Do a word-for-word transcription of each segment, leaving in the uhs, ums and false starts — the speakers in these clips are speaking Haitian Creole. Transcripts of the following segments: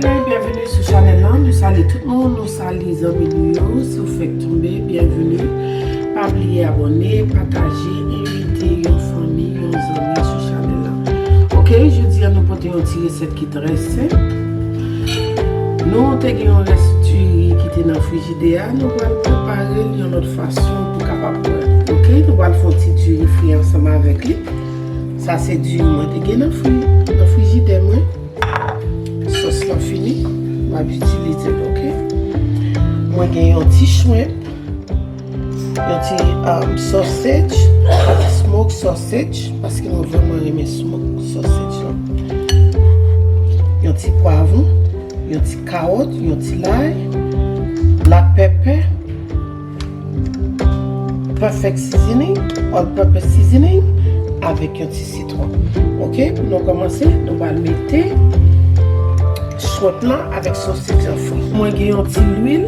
Byenveni sou chanèl lan, nou salye tout moun, nou salye zanmi nou yo, si w fèk tonbe, byenveni. Pa bliye abòne, pataje, envite yon fanmi, yon zanmi sou chanèl lan. Oke, jodi a nou pote yon ti resèt ki trè senp. Nou te gen yon rès diri ki te nan frijidè a, nou pral prepare l yon lòt fason pou kapab bwè. Oke, nou pral fè yon ti diri fri ansanm avèk li. Sa se diri mwen te gen nan fri, nan frijidè mwen. Sòs lan fini, m ap itilize l, oke? Mwen gen yon ti shrimp, yon ti, um, sausage, smoke sausage, paske mwen vrèman renmen smoke sausage lan. Yon ti pwavwon, yon ti kawòt, yon ti lay, black pepper, perfect seasoning, all purpose seasoning, avèk yon ti sitwon. Oke, pou nou kòmanse, nou pral mete shrimp lan avèk sausage an fri. Mwen gen yon ti lwil,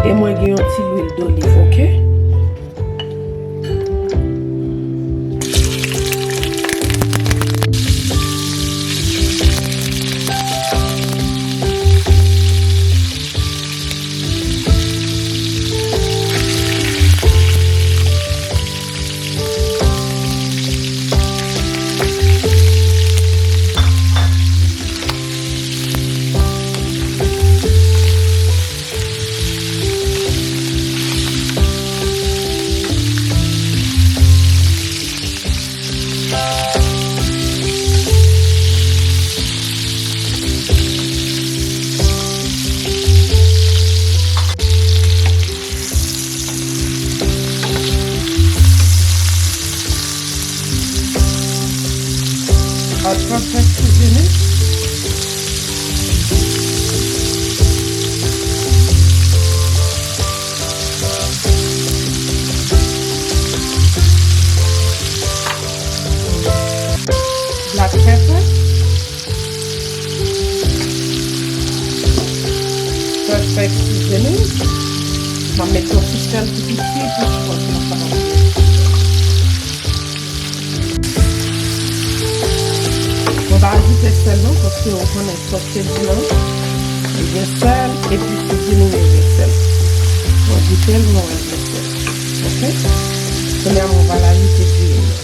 e mwen gen yon ti lwil doliv, oke? All purpose seasoning. Black pepper. Perfect seasoning. Mwen mete yon ti sèl tou piti pou chwant mwen kapab byen. Mwen pa ajoute sèl non, paske ou konnen sòs te di lan, li gen sèl, epi seasoning li gen sèl. Mwen goute l, mwen wè l gen sèl. Oke? Kounye a mwen pral ajoute diri mwen.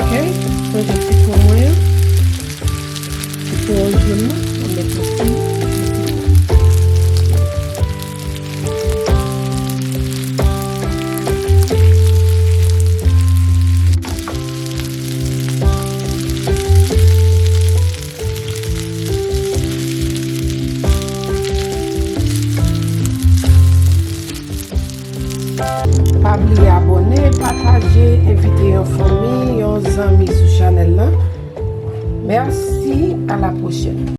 Oke, chanje sitwon mwen an. Sitwon jòn nan, mwen met yon ti. Pa bliye abòne, pataje, envite yon fanmi, yon zanmi sou chanèl lan. Mèsi, a la pwochèn.